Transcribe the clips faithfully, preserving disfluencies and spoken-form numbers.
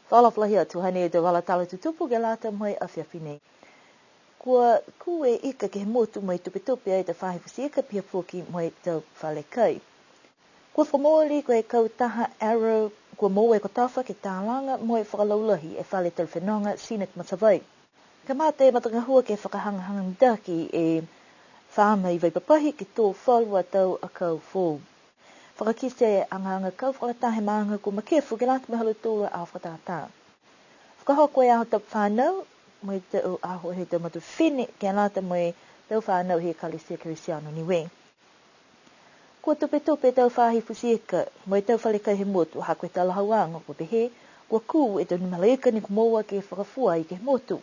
Fakaalofa lahi atu, hanei e tau vala tala tutupu ke lata mo e afiafi nei. Kua kū e ika ke he motu mo e tupetupe ai e tau faahi futi ika pihia foki mo e tau fale kai. Kua fakamooli ko e kautaha Arrow, kua moua e kotofa ke talaga mo e fakalaulahi e fale tali fenoga Scenic Matavai. Kamata e matagahua ke fakahagahaga mitaki e faama i Vaipapahi ke tō falu a tau akau foou. Fakakite e agaaga kau fakalataha he maaga kua makefu ke lata mo e ha lautolu a fakatātā. Fakahoko e aho tapu fanau, mo e tau aho he tau matua fifine, ke lata mo e tau fanau he Ekalesia Kerisiano Niue. Kua tupetupe e tau faahi futi ika, mo e tau fale kai he motu, ha ko e talahauaga kua pehē, kua kū e tau numela ika ne kua moua ke fakafua ai ke he motu.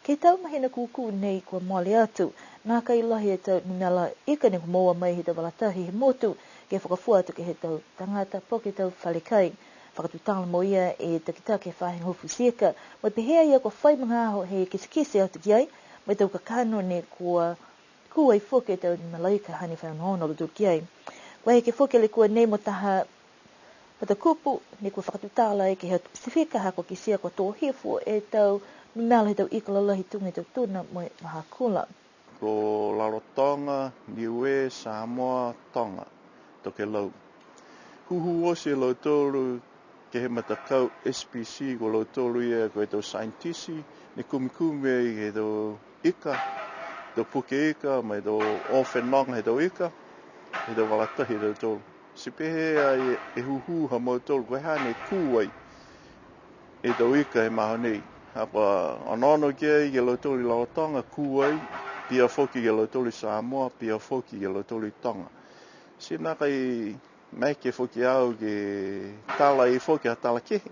Ke he tau mahina kūkū nei kua mole atu, nākai lahi e tau numela ika ne kua moua mai he tau vala tahi he motu, ke fakafua atu ke he tau tagata po ke tau fale kai. Fakatutala mo ia e takitaki he faahi gahua futi ika, mo e pehē a ia kua fai magaaho he kitekite atu ki ai, mo e tau kakano ne kua kū ai foki e tau numela ika hane fai onoono a lautolu ki ai. Kua eke foki e lekua nei mo taha matakupu ne kua fakatutala ai ke he atu Pasifika, ha kua kitia kua tō hifo e tau numela he tau ika lalahi tuga e tau tuna mo e vahakula. Ko Rarotonga, Niue, Samoa, Toga, Tokelau. Hūhū oti e lautolu ke he matakau S P C, ko lautolu ia ko e tau saienitisi, ne kumikumi ai ke he tau ika, tau puke ika, mo e tau o fenoga he tau ika, he tau vala tahi he lautolu. Ti pehē ai e hūhū ha mautolu, ko e ha ne kū ai e tau ika he magaaho nei. Ha kua onoono ki ai ke he lautolu i Rarotonga, kū ai, pihia foki ke he lautolu i Samoa, pihia foki ke he lautolu i Toga. Ti nākai maeke foki au ke tala ai foki ha tala kehe.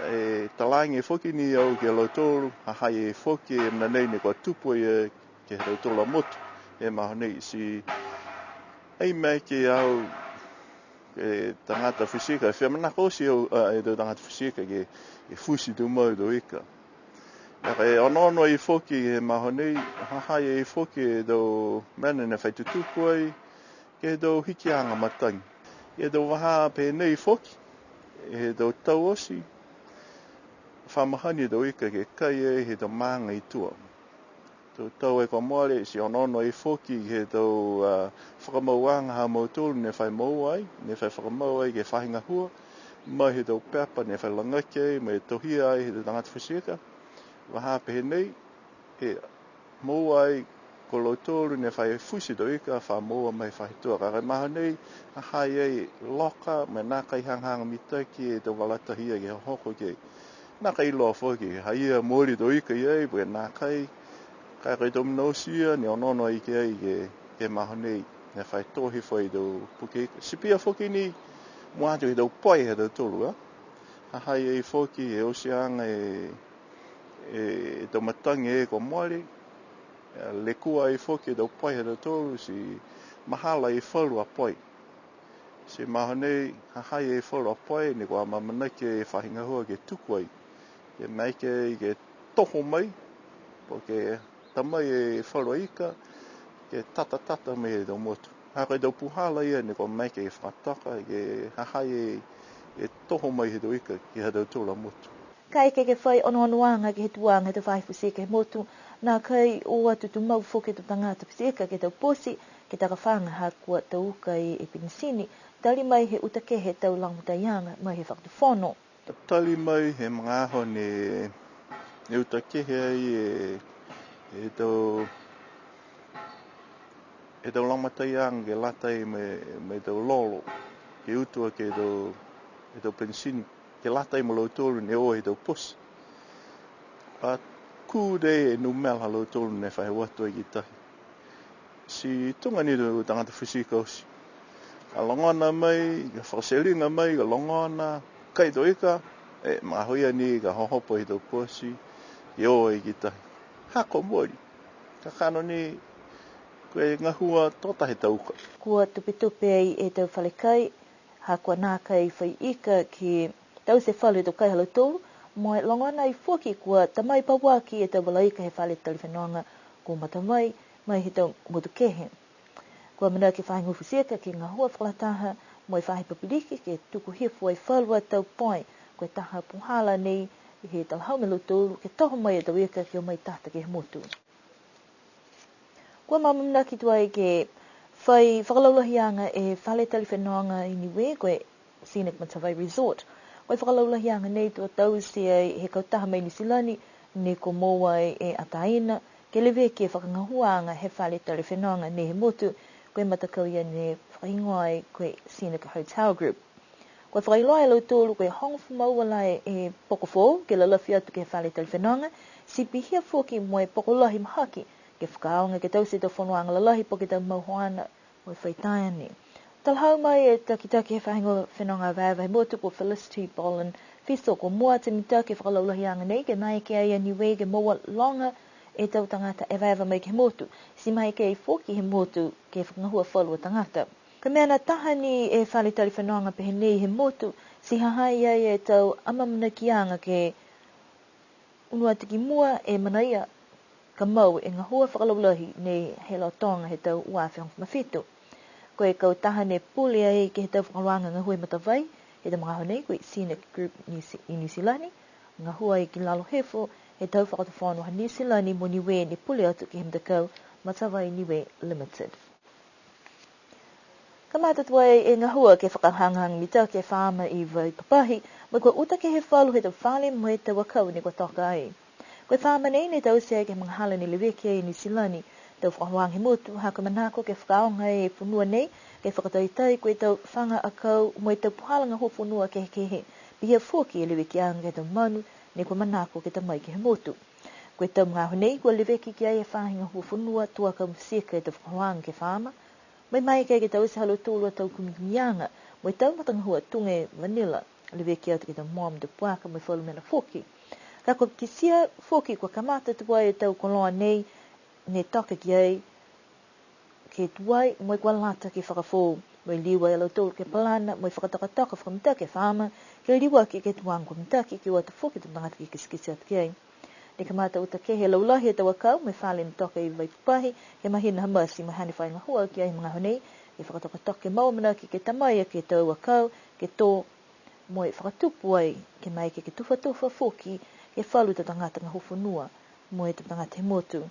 E talaage foki ni au ke he lautolu, ha ha i ai foki e mena nei ne kua tupu ai ke he ha tautolu a motu he magaaho nei. Ti ai maeke au e tagata futi ika, e fia manako oti au, a, e tau tagata futi ika ke, ke futi tumau e tau ika. Ka e onoono ai foki he magaaho nei, ha ha i ai foki e tau mena ne fai tutupu ai, ke he tau hikiaga matagi. Ke he tau vahā pehē nei foki, he tau tau oti, fa mahani e tau ika ke kai ai he tau maaga i tua. Tau tau e kua mole, ti onoono ai foki he tau, a, fakamauaga ha mautolu ne fai moua ai, ne fai fakamau ai ke he faahi gahua, mai he tau pepa ne fai lagaki ai, mo e tohia ai he tau tagata futi ika. Vahā pehē nei, e moua ai ko lautolu ne fai futi tau ika, fa moua mai he faahi tua. Ka e magaaho nei, ha ha i ai loka, mo e nākai hagahaga mitaki e tau vala tahi ia ke hohoko ki ai. Nākai iloa foki, ha ia mooli tau ika i ai, po ke nākai. Ka ko e tau mena oti ia, ne onoono ai ki ai ke, ke he magaaho nei, ne fai tō hifo ai e tau puke ika. Ti pihia foki ni, mua atu ke he tau pae ha tautolu, a. Ha ha i ai foki, he oti aga e, e, e tau matagi e kua mole, e, lekua ai foki e tau pae ha tautolu, ti mahala e falu a pae. Ti magaaho nei, ha ha i ai e falu a pae, ne kua amaamanaki e faahi gahua ke tuku ai. Ke maeke ke toho mai, po ke ta mai e falu a ika, ke tatatata mai he tau motu. Ha ko e tau puhala ia ne kua maeke ke fakatoka, ke ha ha i ai e toho mai he tau ika, ke he ha tautolu a motu. Kaeke ke fai onoonoaga ke he tuaga he tau faahi futi ika he motu, nākai o atu tumau foki e tau tagata futi ika ke he tau poti, ke takafaga ha kua tau uka e penisini, tali mai he uta kehe he tau lagomataiaga mai he fakatufono. Tali mai he magaaho ne, ne uta kehe ai e, e tau, e tau lagomataiaga ke lata mo e, mo e tau lolo, ke utu aki e tau, e tau penisini, ke lata mo lautolu ne o he tau poti. Pā kū e numela ha lautolu ne fai o atu ai ki tahi. Ti tuga ni e tau tagata futi ika oti. Ka logona mai, ka fakateliga mai, ka logona, kai e tau ika, e, magaaho ia ni ka hohoko he tau poti, ke o ai ki tahi. Ha kua mole. Kakano ni, ko e gahua tokotaha he tau uka. Kua tupetupe ai e tau fale kai, ha kua nākai fai ika ke taute falu he tau kai ha lautolu, mo e logona ai foki kua ta mai pauaki e tau vala ika he fale tali fenoga ko Matavai, mai he tau motu kehe. Kua amanaki e faahi gahua futi ika ke gahua fakalataha mo e faahi papiliki ke tuku hifo e falu a tau pae, ko e taha puhala nei he talahau mai a lautolu ke toho mai e tau ika ke o mai tata ke he motu. Kua amaamanaki tuai ke fai fakalaulahiaga e fale tali fenoga i Niue, ko e Scenic Matavai Resort. Ko e fakalaulahiaga nei to taute ai he kautaha mai Niu Silani, ne kua moua ai e ataina, ke leveki e fakagahuaaga he fale tali fenoga nei he motu, ko e matakau ia ne fakahigoa ai ko e Scenic Hotel Group. Kua fakailoa e lautolu ko e hogofulu ma ua la e poko foou ke lalafi atu ke he fale tali fenoga, ti pihia foki mo e poko lahi mahaki, ke fakaaoga ke taute e tau fonoaga lalahi po ke tau mau hoana mo e fai taane. Talahau mai e takitaki he faahi gahua fenoga evaeva he motu ko Felicity Bollen Fiso, kua mua atu e mitaki e fakalaulahiaga nei ke maeke ai a Niue ke moua loga e tau tagata evaeva mai ke he motu, ti maeke ai foki he motu ke fakagahua falu a tagata. Ko e mena taha ni e fale tali fenoga pehē nei he motu, ti ha ha i ai e tau amaamanakiaga ke unu atu ki mua e manaia ka mau e gahua fakalaulahi nei he lotoga he tau ua afe hogofulu ma fitu. Ko e kautaha ne pule ai ke he tau fakaholoaga gahua he Matavai, he tau magaaho nei ko e Scenic Group Niu Si-, i Niu Silani, gahua ai ki lalo hifo he tau fakatufono ha Niu Silani mo Niue ne pule atu ke he matakau Matavai Niue Limited. Kamata tuai e gahua ke fakahagahaga mitaki e faama i Vaipapahi, mo e kua uta ke he falu he tau fale mo e tau akau ne kua toka ai. Ko e faama nei ne taute ai ke he magahala ne leveki ai e Niu Silani e tau fakaholoaga he motu, ha ko e manako ke fakaaoga e fonua nei ke fakataitai ko e tau faga akau mo e tau puhala gahua fonua kehekehe, pihia foki e levekiaga ke he tau manu ne kua manako ke ta mai ke he motu. Ko e tau magaaho nei kua leveki ki ai e faahi gahua fonua, tau akau mo e futi ika e tau fakaholoaga ke he faama, mo e maeke ke taute ha lautolu a tau kumikumiaga mo e tau matagahua tuga e vanila, leveki atu ke he tau moa mo e tau puaka mo e falu mena foki. Ka kua kitia foki kua kamata tuai e tau koloa nei ne toka ki ai ke tuai mo e kua lata ke fakafoou, mo e liu ai a lautolu ke palana mo e fakatokatoka fakamitaki e faama, ke liuaki ke he tuaga kua mitaki, ke o atu foki e tau tagata ke kitekite atu ki ai. Ne kamata uta kehe e laulahi he tau akau mo e fale ne toka i Vaipapahi, he mahina ha Mati, mo e hane fai gahua ki ai he magaaho nei, ke fakatokatoka ke mau amanaki ke ta mai aki e tau akau ke tō, mo e fakatupu ai ke maeke ke tufatufa foki ke he falu tau tagata gahua fonua mo e tau tagata he motu.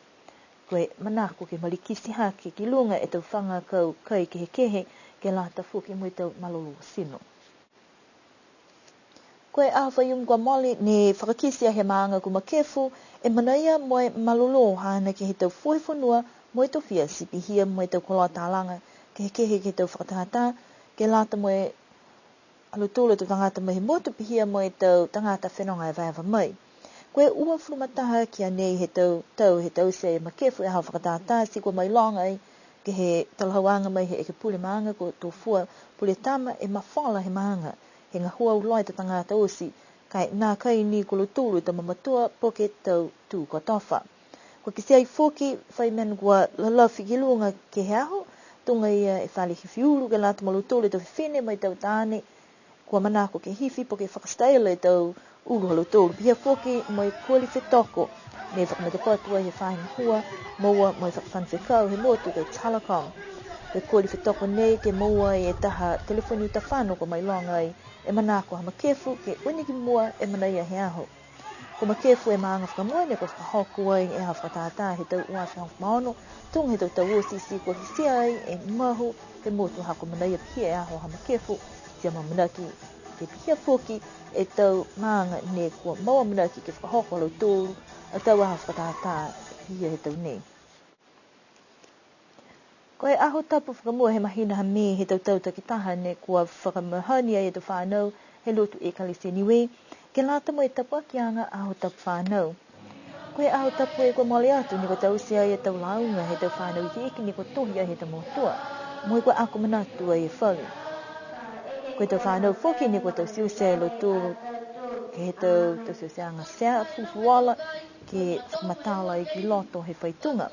Ko e manako ke malikiti hake ki luga e tau faga akau kai kehekehe, ke lata foki mo e tau malolō tino. Ko e aho Faiumu kua mole ne fakakite ai he maaga ko Makefu e manaia mo e malolō haana ke he tau fohe fonua mo e tofia, ti pihia mo e tau koloa talaga kehekehe ke he tau fakatātā, ke lata mo e ha lautolu a tau tagata mai he motu, pihia mo e tau tagata fenoga evaeva mai. Ko e uafulu ma taha ki a nei he tau, tau he taute e Makefu e aho fakatātā, ti kua mailoga ai ke he talahauaga mai he ekepule maaga ko Tofua Puletama e mafola he maaga, he gahua auloa e tau tagata oti, ka e nākai ni ko lautolu e tau mamatua po ke tau tū kotofa. Kua kitia ai foki fai mena kua lalafi ki luga ke he aho, tuga ia e fale hifi ulu ke lata mo lautolu e tau fifine mo e tau taane, kua manako ke hifi po ke fakasitaila e tau ulu ha lautolu, pihia foki mo e koli fetoko ne fakamatapatu ai he faahi gahua moua mo e fakafano fekau he motu ko e Telecom. Ko e koli fetoko nei ke moua e taha telefoni uta fano kua mailoga ai e manako ha Makefu ke uni ki mua e manaia he aho. Ko Makefu e maaga fakamua ne kua fakahoko ai e aho fakatātā he tau ua afe hogofulu ma ono, tuga he tau tau oti ti kua kitia ai e mahu he motu ha kua manaia pihia e aho ha Makefu, ti amaamanaki ke pihia foki e tau maaga ne kua mau amanaki ke fakahoko ha lautolu a tau aho fakatātā pihia he tau nei. Ko e aho tapu fakamua he mahina ha Me he tau tau takitaha ne kua fakamahani ai e tau fānau he lotu Ekalesia Niue, ke lata mo e tapuakiaga aho tapu fānau. Ko e aho tapu kua mole atu ne kua taute ai e tau lauga he tau fānau ikiiki ne kua tohi ai he tau motua, mo e kua ako manatu ai e falu. Ko e tau fānau foki ne kua taute ai e lautolu ke he tau tauteuteaga sea fulufuluola, ke fakamatala ai ki loto he faituga.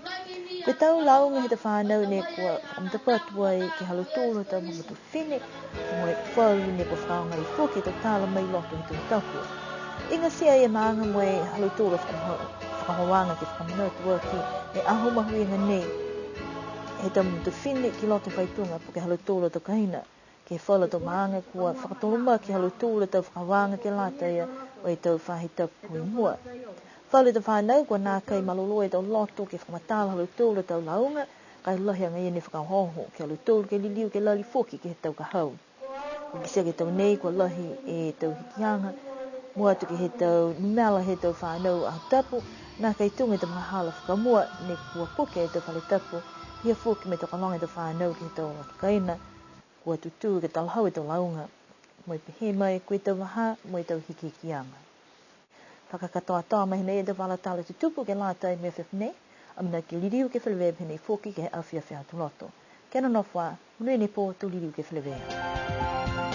Ko e tau lauga he tau fānau ne kua fakamatapatu ai ke he ha lautolu a tau mamatua fifine, mo e falu ne kua fakaaoga ai foki e tau tala mai loto he tau tapu. Igatia e maaga mo e ha lautolu a fakaho-, fakaholoaga ke fakamanatu aki e aho mahuiga nei he tau mamatua fifine ki loto he faituga po ke ha lautolu a tau kaina. Ke he falu a tau maaga kua fakatolomaki ha lautolu a tau fakaholoaga ke lata ia o e tau faahi tapu i mua. Falu e tau fanau kua nākai malolō e tau loto ke fakamatala ha lautolu a tau lauga, ka e lahi agaia ne fakaohooho ki a lautolu ke liliu ke lali foki ke he tau ka hau. Kua kitia ke he tau nei kua lahi e tau hikiaga, mua atu ke he tau numela he tau fanau aho tapu, nākai tuga e tau magahala fakamua ne kua puke e tau fale tapu, pihia foki mo e tokologa e tau fanau ke he tau laki kaina, kua tutū ke talahau e tau lauga. Mo e pehē mai ko e tau vahā mo e tau hikihikiaga. Fakakatoatoa mai nei e tau vala tala tutupu ke lata mo e afiafi nei, amanaki liliu ke feleveia pehē nei foki ke he afiafi Aho Tuloto. Kia nonofo ā, monuina e pō, to liliu ke feleveia.